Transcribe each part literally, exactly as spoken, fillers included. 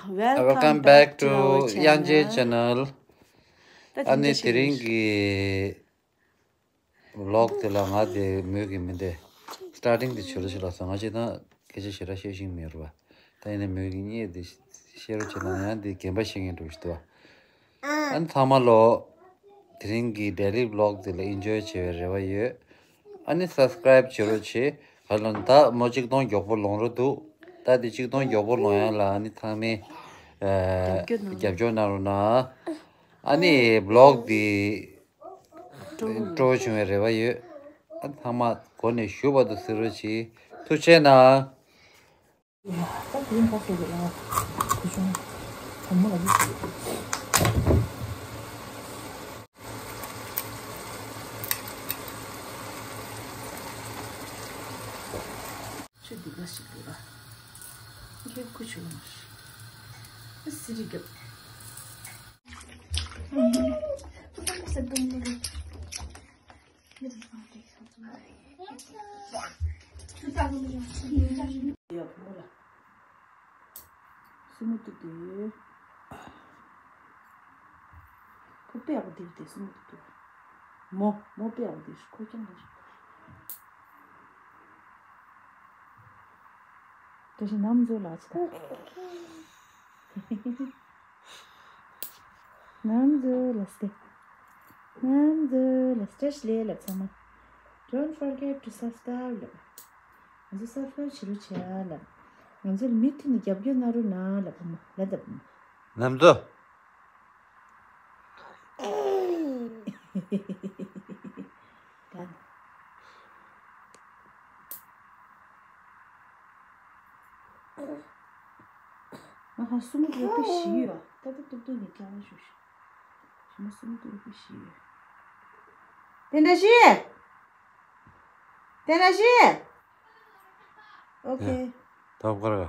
Welcome back to དབྱངས་ཅན་channel. ཨ་ནི་དེ་རིང་གི་vlog དེ་ལ་ང་དེ་མོས་ཀྱི་མི་འདུག starting དེ་བྱོས་རོགས་བྱེད་ལགས་སོ། ང་ཅི་ད་སྐད་ཆ་ཞེ་དྲག་བཤད་ཤེས་མེད་རེད་པ། ད་ཡིན་ན་མོས་ཀྱི་བརྙན་དེ་བཤད་རོགས་བྱེད་ན་ཡང་དེ་རྒན་པ་བཤད་མཁན་འདྲ་ཞིག་འདུག་ཨ་ནི་ཚང་མ་ལོ་དེ་རིང་གི་daily vlog དེ་ལ་enjoy བྱེད་པའི་རེ་བ་ཡོད། ཨ་ནི་subscribe བྱེད་རོགས་བྱེད། ཧ་ལམ་ད་མོ་གཅིག་སྟོང་མགྱོགས་པོ་ལོང་རོགས་འདུག་ད་དེ་གཅིག་སྟོང་མགྱོགས་པོ་ལོང་ཡ་ལ་ཨ་ནི་ཚང་མས་ཨ་རྒྱབ་སྐྱོར་གནང་རོགས་གནང་། ཨ་ནི་vlog དེ་སྤྲོ་བོ་བྱུང་བའི་རེ་བ་ཡོད། ཨ་ཚང་མ་འགོ་ནས་མཇུག་བར་དུ་གཟིགས་རོགས་གྱིས། ཐུགས་རྗེ་གནང་། ཆུ་འདི་ག་ཞིག་འདུག་ར། ངས་ཁུ་ཆུ་ལ་མ་ཤི། ཨ་སི་རི་རྒྱབ། སྲིན་མོ་ཏུ་ཏུ། ཕུ་པའི་ཨ་ཁུ་དེ་དེ་སྲིན་མོ་ཏུ་ཏུ། མོ་མོ་པའི་ཨ་ཁུ་དེ་ཁོ་ཀྱང་ལ། བཀྲ་ཤིས་ནམ་མཛོད་ལ་ཆི་ད། ནམ་མཛོད་ལ་སྟེ། ནམ་མཛོད་ལ་བཀྲ་ཤིས་བདེ་ལེགས་ཚང་མ། Don't forget to subscribe ལབ། ང་ཚོ་subscribe བྱེད་རོགས་བྱེད་ཨ་ལབ། ང་ཚོ་ལ་མུ་མཐུད་ནས་རྒྱབ་སྐྱོར་གནང་རོགས་གནང་ལབ་བུ་མོ་ལ་ད་བུ་མོ། ནམ་མཛོད། ད་ནི། ང་ཧ་སུ་མོ་རོ་པི་ཞིག་ཡོད། ད་ད་ཏུབ་ཏུབ་ནས་ཀྱང་ཞུ་ཞུ། ཞི་མོ་སུ་མོ་རོ་པི་ཞིག་ཡོད། དེ་འདྲ་ཞིག་དེ་འདྲ་ཞིག་ཨོ་ཁེ། ད་བཀར་ག་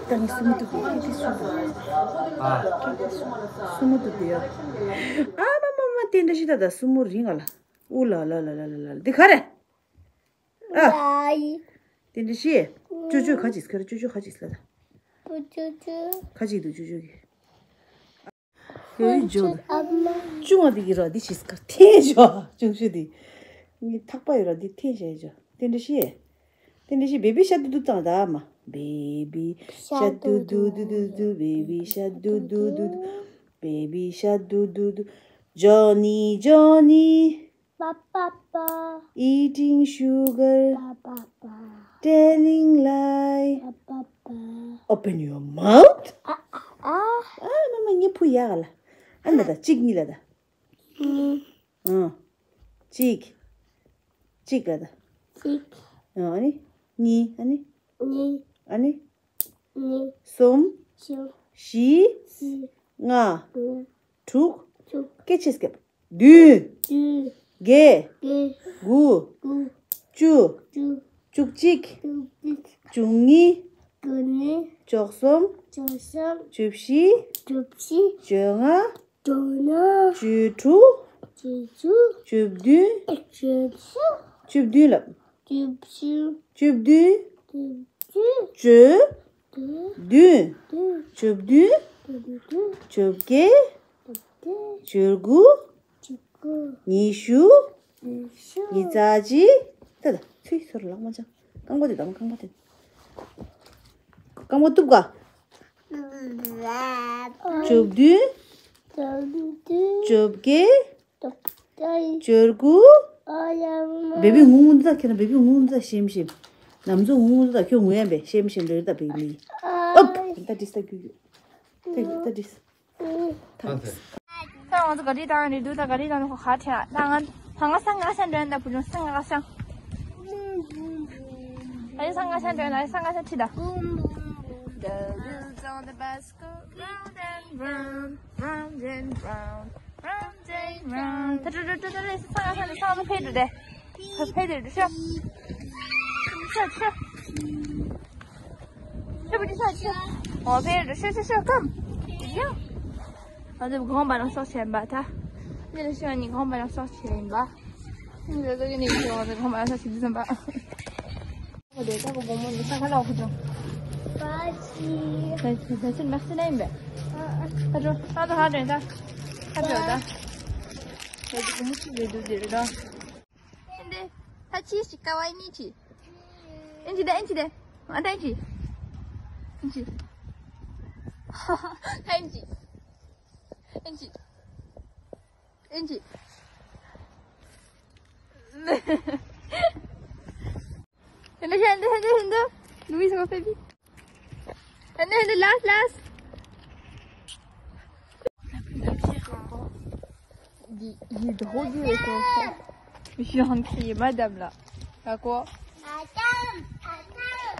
ད་ངས་སུ་མོ་ཏུ་ཏུ་ཁྱེད་ཀྱིས་སུ་མོ་ཏུ་ཏུ་ཡོད། ཨ་མ་མ་མ་དེ་འདྲ་ཞིག་ད་ད་སུ་མོ་རིང་ང་ལ། ཨུ་ལ་ལ་ལ་ལ་ལ་ལ་འདི་ག་རེ། ཨ། དེ་འདྲ་ཞིག་ཅོ་ཅོ་ག་ཅིག་ཁ་རེ་ཅོ་ཅོ་ག་ཅིག་ལ་ད། ཅོ་ཅོ་ཅོ། ག་ཅིག་འདུག་ཅོ་ཅོ་གི། ཡོད་ཡོད་ཇོ། ཅུང་བ་འདི་གི་ར་འདི་ཞིག་ཁར་འཐེན་ཞོ། ཅུང་ཤོས་འདི། ངའི་ཐག་པ་ཡོད་ར་འདི་འཐེན་བཞག་ཡོད་ཇོ། དེ་འདྲ་ཞིག་དེ་འདྲ་ཞིག་བེ་བི་ཤ་དུ་དུ་བཏང་ད་མ། བེ་བི་ཤ་དུ་དུ་དུ་དུ་དུ། བེ་བི་ཤ་དུ་དུ་དུ་དུ། བེ་བི་ཤ་དུ་དུ་དུ། Johnny, Johnny. Papa, pa. Eating sugar. Papa, pa. Telling lie. Papa, pa. Open your mouth. Ah, ah, ah. ཨ་མ་མ་ངས་ཕུ་ཡག་ལ། ཨ་ན་ད་གཅིག་གཉིས་ལ་ད། གཉིས། ཨ། གཅིག་གཅིག་ལ་ད། གཅིག་ཨ་ནི། གཉིས་ཨ་ནི། གཉིས། ཨ་ནི། གཉིས། གསུམ། གསུམ། བཞི། བཞི། ལྔ། ལྔ། དྲུག་དྲུག་སྐད་ཆ་སྐྱབས། བདུན། བདུན། བརྒྱད། བརྒྱད། དགུ། དགུ། བཅུ། བཅུ། བཅུ་གཅིག་བཅུ་གཅིག་བཅུ་གཉིས། བཅུ་གཉིས། བཅུ་གསུམ། བཅུ་གསུམ། བཅུ་བཞི། བཅུ་བཞི། བཅོ་ལྔ། བཅོ་ལྔ། བཅུ་དྲུག་བཅུ་དྲུག་བཅུ་བདུན། བཅུ་དྲུག་བཅུ་བདུན་ལབ། བཅུ་བདུན། བཅུ་བདུན། བཅུ་བདུན། བཅུ་བདུན། བཅུ་བདུན། བཅུ་བདུན། བཅུ་བརྒྱད། བཅུ་བརྒྱད། བཅུ་དགུ། བཅུ་དགུ། ཉི་ཤུ། ཉི་ཤུ། ཉི་ཤུ་རྩ་གཅིག་ད་ད་ཚུལ་ཚོར་ལག་མ་འཆང་། རྐང་པ་དེ་དང་རྐང་པ་དེ། རྐང་པ་གཏུབ་ག་བཅུ་བདུན། བཅུ་བརྒྱད། བཅུ་དགུ། བེ་བི་ངུ་ངུ་འདི་ཁྱེད་རང་བེ་བི་ངུ་ངུ་འདི་ཤེམ་ཤེམ། ནམ་ཚོ་ངུ་ངུ་འདི་ཁྱོད་ངུ་ཡ་བེ་ཤེམ་ཤེམ་རེད་ད་བེ་མི། ཨོབ། ད་དྲིས་ད་རྒྱུ་རྒྱུ། ད་རྒྱུ་ད་དྲིས། ད་ང་ཚོ་ག་རེ་བཏང་ནས་འདུག་ད་ག་རེ་བཏང་ནས་ཁོ་ཁ་ཁྲལ་ད་ང་ད་ང་ས་ང་ས་འདྲ་ད་བུ་ཆུང་ས་ང་ས། ཨ་ཡ་ས་ང་ས་འདྲ་ཨ་ཡ་ས་ང་ས་ཁྲི་ད། The wheels on the bus go round and round, round and round, round and round. ད་ད་ད་ད་ད་ས་ང་ས་ས་ང་ས་ཕེ་འདུག་དེ། ཕེ་འདུག་ཤོག་ཤོག་ཤོག་ཤོག་པུ་ཤོག་ཤོག་ཨོ་ཕེ་འདུག་ཤོག་ཤོག་ཤོག་ཀམ། ཡ། ང་ཚོ་དགོང་པ་རང་སྲོག་བྱས་ཡིན་པ་ད། འདི་ལ་ཤི་བ་ནི་དགོང་པ་རང་སྲོག་བྱས་ཡིན་པ། འདི་ལ་ཟོ་གི་ནི་ཡིན་ང་ཚོ་དགོང་པ་རང་སྲོག་བྱས་འདི་ཙམ་པ། ཨོ་དེ་ད་གོ་དགོང་མོ་འདི་ས་ཁ་ལ་འོ་ཁུ་ཅང་། ད་ Merci. Merci, merci, merci, merci. Hadi, hadi, hadi. Hadi, hadi. Hadi, umut verici değil, ha. Şimdi, tachi, shikawa, inichi. Inchi de, inchi de. Ata, inchi. Inchi. Inchi. Inchi. Inchi. Hende, hende, hende, hende. Luis, go, baby. Hende, hende, last, last. Il, il est drôle, lui, avec son frère. Je suis en train de crier, madame, là. T'as quoi? Madame, madame.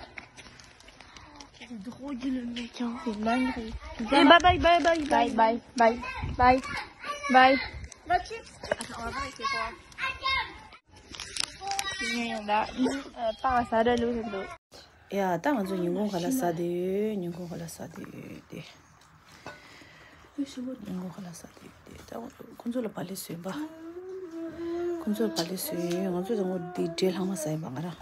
C'est drôle, le mec, hein. C'est une dinguerie. Eh, bye, bye, bye, bye, bye, bye, bye, bye, bye. Attends, on va voir avec les bras. ཡ། ད་ང་ཚོ་ཉིན་གུང་ཁ་ལག་ཟ་བསྡད་ཡོད། ཉིན་གུང་ཁ་ལག་ཟ་བསྡད་ཡོད་དེ། ཉིན་གུང་ཁ་ལག་ཟ་བསྡད་ཡོད་དེ། ད་ཁོ་ཚོ་ལ་བག་ལེབ་བཟོས་པ། ཁོ་ཚོ་ལ་བག་ལེབ་བཟོས་ཡོད། ང་ཚོ་ད་ངོ་དེ་འབྲས་ལྷག་མ་ཟ་ཡིན་པ་ང་རང་།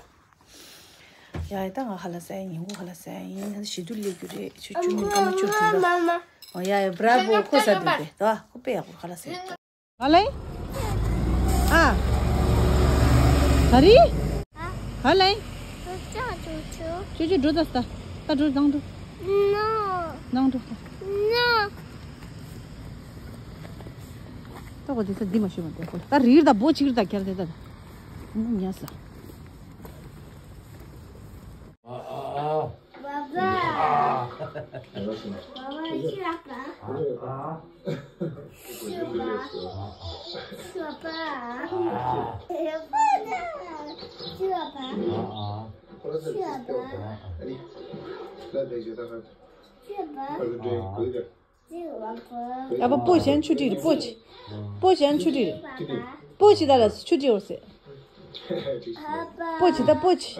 ཡ། ད་ང་ཁ་ལག་ཟ་ཡིན། ཉིན་གུང་ཁ་ལག་ཟ་ཡིན། ང་ཞི་དུ་ལས་རྒྱུ་རེད། ཆུ་ཆུ་མི་སྐར་མ་བཅུ་དྲུག་ལ། ཨོ་ཡ་ཡ། བྷ་ར་བྷོ། ཁོ་ཟ་འདུག་པས། ད་ཁོ་དཔེ་ཡག་པོ་ཁ་ལག་ཟ་ཡིན། ཨ་ལེ། ཨ། ག་རེ། ག་ལེ། ཅོ་ཅོ་འགྲོ་ད་ད། ད་འགྲོ་ནང་འགྲོ། ནང་འགྲོ་ད། ད་གོ་དེ་ས་འདི་མ་ཤོད་མ་དེ་གོ། ད་རིར་ད་བོ་ཅིག་ར་ད་ཁྱེར་དེ་ད། ཉལ་ས། ཨ་ཨ་ཨ། ཨ། ཨ། ཨ། ཨ། ཨ། ཨ་ཕ། སྤོ་གཞན་ཆུ་ཁྲིད་རེད། སྤོ་ཆི། སྤོ་གཞན་ཆུ་ཁྲིད་རེད། སྤོ་ཆི་ད་ལ་ཆུ་ཁྲིད་འོར་སེ། སྤོ་ཆི་ད་སྤོ་ཆི།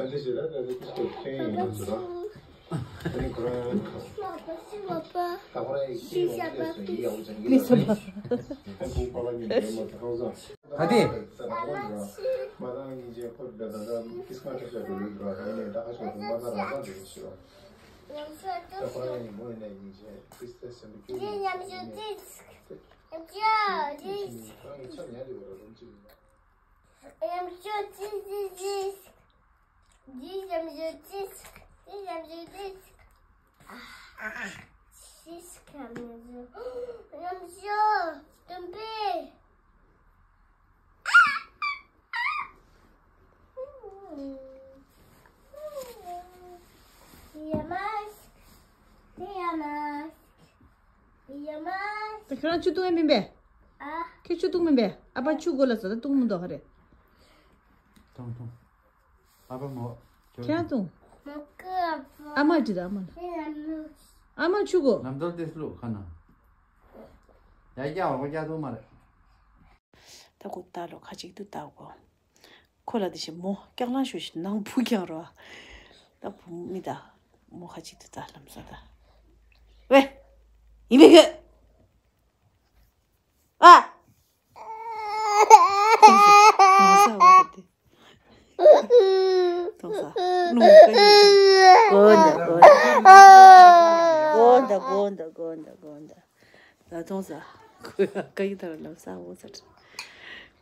ག་དེ། ཉམས་ཞིབ་ཏིས། ཉམས་ཞིབ་ཏིས། ཉམས་ཞིབ་ཏིས། ཏིས། ཉམས་ཞིབ་ཏིས། ཏིས། ཉམས་ཞིབ་ཏིས། ཏིས། ཉམས་ཞིབ། ཉམས་ཞིབ་སྟོན་པས། ད་ཁྱོད་རང་ཆུ་བཏུང་ཡ་མིན་པས། ཨ། ཁྱོད་ཆུ་བཏུང་མིན་པས། ཨ་ཕ་ཆུ་དགོས་ལ་ཟ། ད་བཏུང་མི་འདུག་ག་རེ། བཏུང་བཏུང་། ཨ་ཕ་མོ། ཁྱོད་རང་བཏུང་། ཨ་མ་ཅི་ད་ཨ་མ་ལ། ཨ་མ་ཆུ་དགོས། ནམ་དོར་ཏེ་སླུ་ཁ་ན། ཡ་རྒྱ་བ་གོ་རྒྱ་དུ་མ་རེད། ད་ཁོ་ལྟ་ལོ་ཁ་ཅིག་ཏུ་ལྟ་གོ། ཁོ་ལ་དེ་བཞིན་མོ་སྐྱག་ལང་ཞུ་ཞིག་ནང་བུ་ཀྱང་རོ། ད་བུ་མི་ད། མོ་ཁ་ཅིག་ཏུ་ད་ལམ་ས་ད། ཝེ། ཡིན་པས་ཁྱོད། ཨ། ལམ་ས་འོ་ཟེར་ཏེ། ཐོང་ས། རླུང་ཀ་ཡོད། གོ་འདའ་གོ་འདའ། གོ་འདའ་གོ་འདའ་གོ་འདའ། ད་ཐོང་ས། ཁོ་ཡ་ཀ་ཡི་ཐར་ལམ་ས་འོ་ཟེར།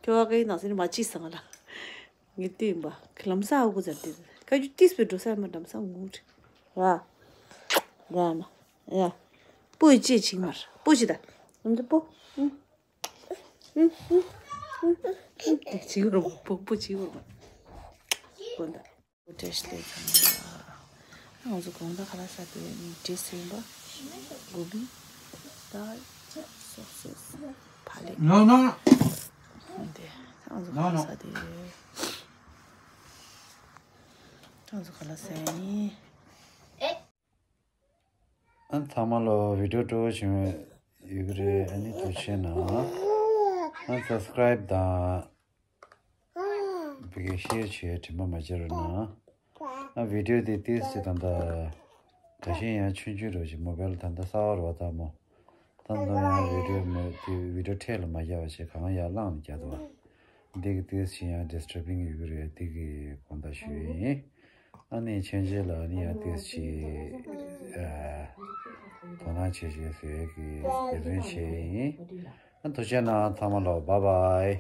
ཁྱོད་ཀ་ཡི་ནང་སེ་ནི་མ་ཅི་སང་ལ། ངས་ལྟོས་ཡིན་པ། ཁྱོད་ལམ་ས་འོ་གོ་ཟེར་ཏེ། ཀ་ཡུ་ཏིས་པའི་འགྲོ་ས་མ་ལམ་ས་ངུ་རེ། ར། ར་མ། ཡ། སྤོ་ཡི་ཅེ་ཆིག་མར། སྤོ་ཅི་ད། ཨམ་ད་སྤོ། ཨུ། ཨུ། ཨུ། ཨུ། ཨུ། ཅིག་རོ་མ། སྤོ་སྤོ་ཅིག་རོ་མ། སྤོ་འདའ། བཀྲ་ཤིས་བདེ་ལེགས་ཚང་མ་ལ། ང་ཚོ་དགོང་དག་ཁ་ལག་ཟ་དུས་འབྲས་སེམས་པ། གོ་བི། ད། སོག་སོག་ཕ་ལེ། No, no, no. འདི། ང་ཚོ་ཁ་ལག་ཟ་དུས། ང་ཚོ་ཁ་ལག་ཟ་ཡིན། ཨ་ཚང་མ་ལོ་བི་ཌིའོ་སྤྲོ་བོ་བྱུང་ཡོད་ཀྱི་རེད། ཨ་ནི་ཐུགས་རྗེ་གནང་། ཨ་སབ་སི་ཀ་རའིབ་དང་བི་གེ་ཤེར་བྱེད་དྲན་པ་མ་བརྗེད་རོགས་གནང་། ཨ་བི་ཌིའོ་དེ་ཏིས་ཅི་ད་ལྟ་ད་ཤིང་ཡང་ཆུང་ཆུང་རོ་ཞིག་མོ་བེལ་ད་ལྟ་གསར་བ་རོ་ད་མོ། ད་ལྟ་ཡང་བི་ཌིའོ་མོ་དེ་བི་ཌིའོ་ཁྲལ་ལ་མ་བརྒྱབ་པ་ཞིག་གང་ཡར་བླངས་ནས་བརྒྱབ་འདུག་བ། འདི་གི་ཏིས་ཅི་ཡང་ཌིས་ཊར་བིང་ཡོད་ཀྱི་རེད། འདི་གི་དགོངས་དག་ཞུ་ཡིན། ཨ་ནི་ཆོས་རྗེ་ལགས་ནི་ཡང་ཏོག་ཙམ་ཨ་དོ་སྣང་བྱེད་བྱེད་ཟེར་གི་འབད་བརྩོན་བྱས་ཡིན། ཨ་ཐུགས་རྗེ་གནང་ཚང་མ་ལ། བཱའི་བཱའི།